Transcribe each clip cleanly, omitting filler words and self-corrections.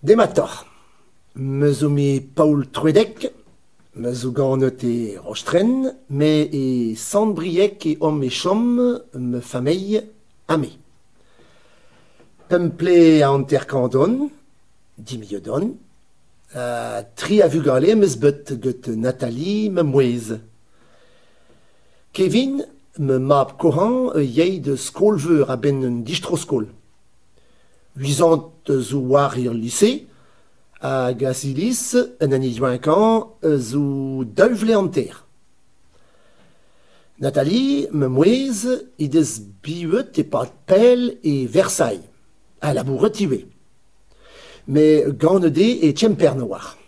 Dematoc'h. Me zo me Paol Troadec, me zo ganet e Rostrenn met e Sant-Brieg eo omp e chom ma familh ha me. Pemp bloaz ha hanter-kant on, dimezet on, ha tri a vugale am eus bet get Nathalie ma mouezh. Kevin, ma mab kohañ a yay da skol-veur a-benn an distro-skol. Uisant zo war er lise hag Aziliz, an hini yaouankañ, zo daou vloaz hanter. Nathalie, ma mouezh, he deus bevet e-pad pell e Versailles ha labouret ivez. Met ganet eo e Kemper a-walc'h.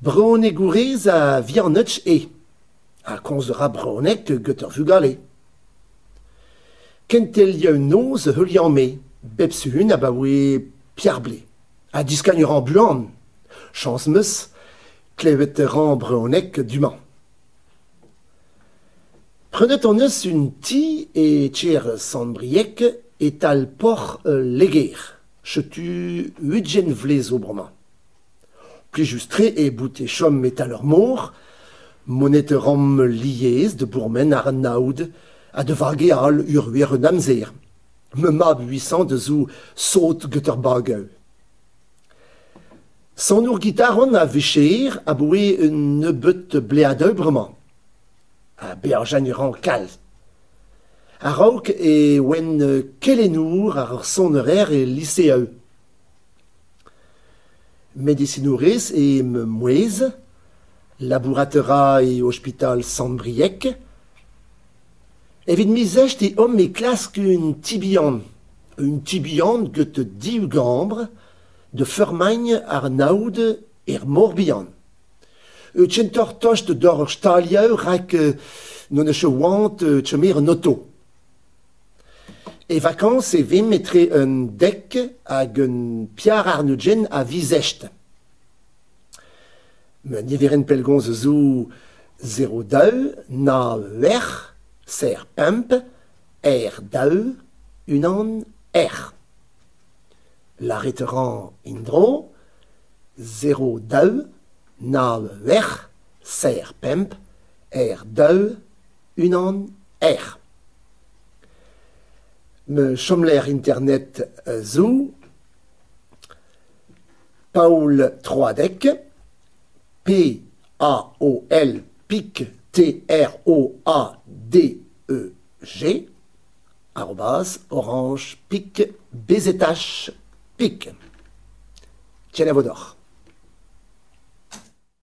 Brezhonegourez a-vihanetch eo ha komz a ra brezhoneg get ar vugale. Kentelioù noz heuliañ-me bep sizhun abaoe pevar bloaz ha diskagn a ran buan. Chañs 'm eus klevet a ran brezhoneg du-mañ. Prenet hon eus un ti e kêr Sant-Brieg e-tal porzh Leger. Setu ugent vloaz zo bremañ. Plijus-tre eo bout e chom e-tal ar mor. Monet a ran lies da bourmen àr an aod ha da vageal ur wech an amzer. Ma mab Uisant a zo sot get ar bagoù. Sonour gitar on a-vicher abaoe un nebeud bleadoù bremañ. Ha beajiñ a ran kalz. A-raok e oan kelennour àr ur sonerezh e liseoù. Medisinourez eo ma mouezh, labourat a ra e ospital Sant-Brieg. Evit miz east eo omp e klask un ti bihan. Un ti bihan get div gambr da feurmañ àr an aod er Mor-Bihan. Kentoc'h tost d'hor stalioù rak n'hon eus ket oant kemer an oto. E vakañs e vimp etre un dek hag un pevar warn-ugent a viz east. Ma niverenn pellgomz a zo zero daou nav c'hwec'h serr pemp R daou unan R. Lâret a ran en-dro zero daou nav c'hwec'h serr pemp R daou unan R. Ma chomlec'h internet a zo Paol Troadec, P A O L pik T R O A D E G arobase orange pik B Z H pik. Kenavo deoc'h.